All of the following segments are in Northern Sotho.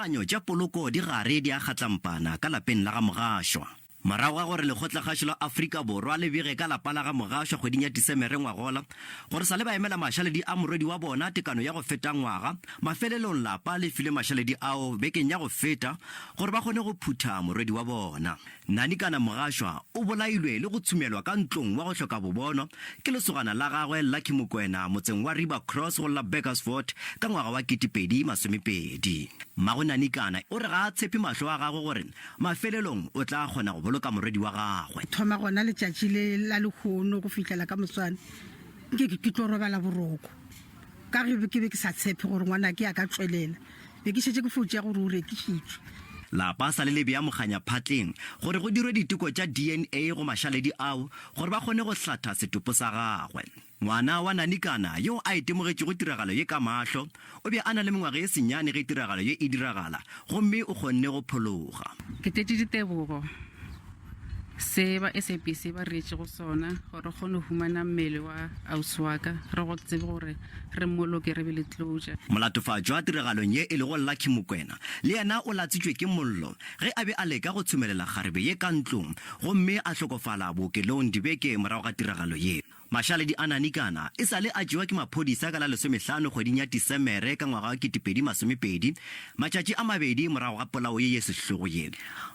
Dithulaganyo tša poloko di gare di a kgatlampana ka lapeng la ga Mogašwa. Morago ga gore Lekgotlakgašo la Afrika Borwa le bege ka lapa la ga Mogašwa kgweding ya Disemere ngwagola gore sa le ba emela mašaledi a morwedi wa bona tekano ya go feta ngwaga, mafelelong lapa le filwe mašaledi ao bekeng ya go feta gore ba kgone go phutha morwedi wa bona. Nanikana Mogašwa o bolailwe le go tshumelwa ka ntlong wa go hloka bobonwa ke lesogana la gagwe Lucky Mokoena motseng wa River Cross go la Burgersfort ka ngwaga wa 2020. Mmago Nanikana o re ga a tshepe mahlo a gagwe gore mafelelong o tla kgona go boloka morwedi wa gagwe. Thoma gona letšatši le la lehono go fihlela ka moswane nke ke tlo robala boroko ka ge ke be ke sa tshepe gore ngwanake a ka tšwelela. Be ke šetše ke fo tšea gore o rekišitšwe. Lapa sa le le bea mokganya phatleng gore go dirwe diteko tša DNA go mašaledi ao gore ba kgone go hlatha setopo sa gagwe. Ngwana wa Nanikana yo a itemogetšego tiragalo ye ka mahlo, o be a na le mengwaga ye senyane ge tiragalo ye e diragala gomme o kgonne go phologa. Ke tletše ditebogo se ba SABC ba re etšego sona gore re kgone go humana mmele wa ausi wa ka, re go tsebe gore re mmoloke re be le closure. Molatofatšwa tiragalong ye e lego Lucky Mokwena le yena o latsitšwe ke mollo ge a be a leka go tshumelela kgarebe ye ka ntlong gomme a hlokofala bookelong dibeke morago ga tiragalo ye. Mašaledi a Nanikana e sa le a tšewa ke maphodisa ka la lesomehlano kgweding ya Tisemere ka ngwaga wa 2020, matšatši a mabedi morago ga polao ye ye sehlogo ye.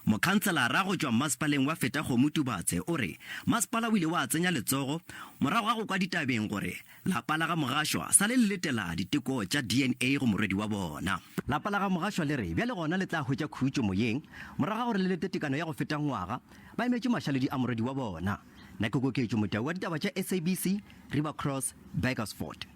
Mokhanselara go tšwa mmasepaleng wa Fetakgomo Tubatse o re masepala o ile wa tsenya letsogo morago ga go kwa ditabeng gore lapa la ga Mogašwa sa le le letela diteko tša DNA go morwedi wa bona. Lapa la ga Mogašwa le re bjale gona le tla hwetša khutšo moyeng morago ga gore le lete tekano ya go feta ngwaga ba emetše mašaledi a morwedi wa bona. Nna ke Koketšo Motau wa ditaba tša SABC, River Cross, Burgersfort.